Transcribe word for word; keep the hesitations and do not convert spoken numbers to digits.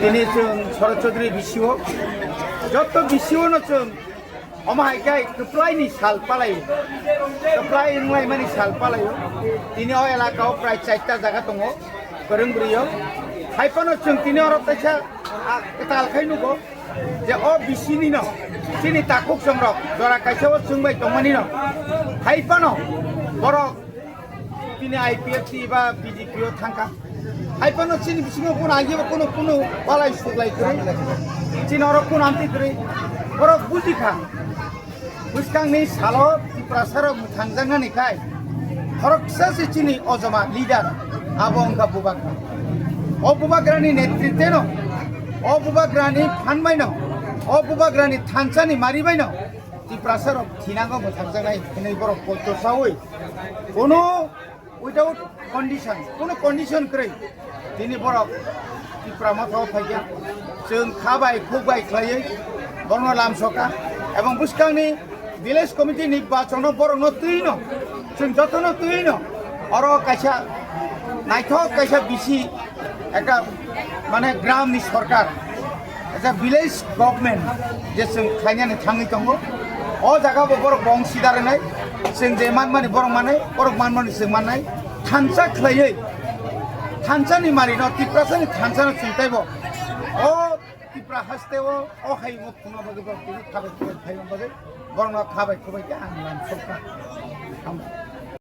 Tini chwng Sharad Chaudhary B C O, joto B C O no chwng omo hai khe kwplai ni sal palai, kwplai wnglaimani sal palai. Tini o elaka o prai chaita jaga tongo, kwrwng bwrwi o. Hai phano chwng tini oro kaisa, ah, kwtal khai nugo je o B C ni no chini takhuk chongrok jora kaisa o chwng bai tongmani no. Hai phano borok tini I P F T ba B J P o thangkha. Hai phano chini bisingo kuno agi ba kuno, kuno walai suglai kwrwi. Chini oro kuno amtwi kwrwi. Borok bujikha. Bwskangni salo Tiprasa rok mwthangjaknani khai khoroksa se chini ojoma leader abo wngkha Bubagra. O Bubagrani netritwno, o Bubagrani phan baino, o Bubagrani thansa ni mari baino Tiprasa rok thinango mwthangjaknai hinwi borok poito saui. Kono without condition, kono condition kwrwi tini borok Tipra Motha o phaikha. Chwng kha bai khuk bai khlaiwi borokno lamsoka. Ebong bwskangni village committee ni bachono borokno twino, chwng jotono twino oro kaisa naithok kaisa bisi ekta mane gram ni sorkar, ekta village government je chwng khlainani thangwi tongo. O jaga bo borok bong sida rwnai, chwng je manmani borok manai, borok manmani chwng manai. Thansa khlaiwi, thansa ni mari no, Tiprasa ni thansa no chwng taibo o Tipra haste o, o hai mo phunukna bagwi borok tini khabai khubai phaiman bagwi borok no khabai khubai khe ang lamsokha.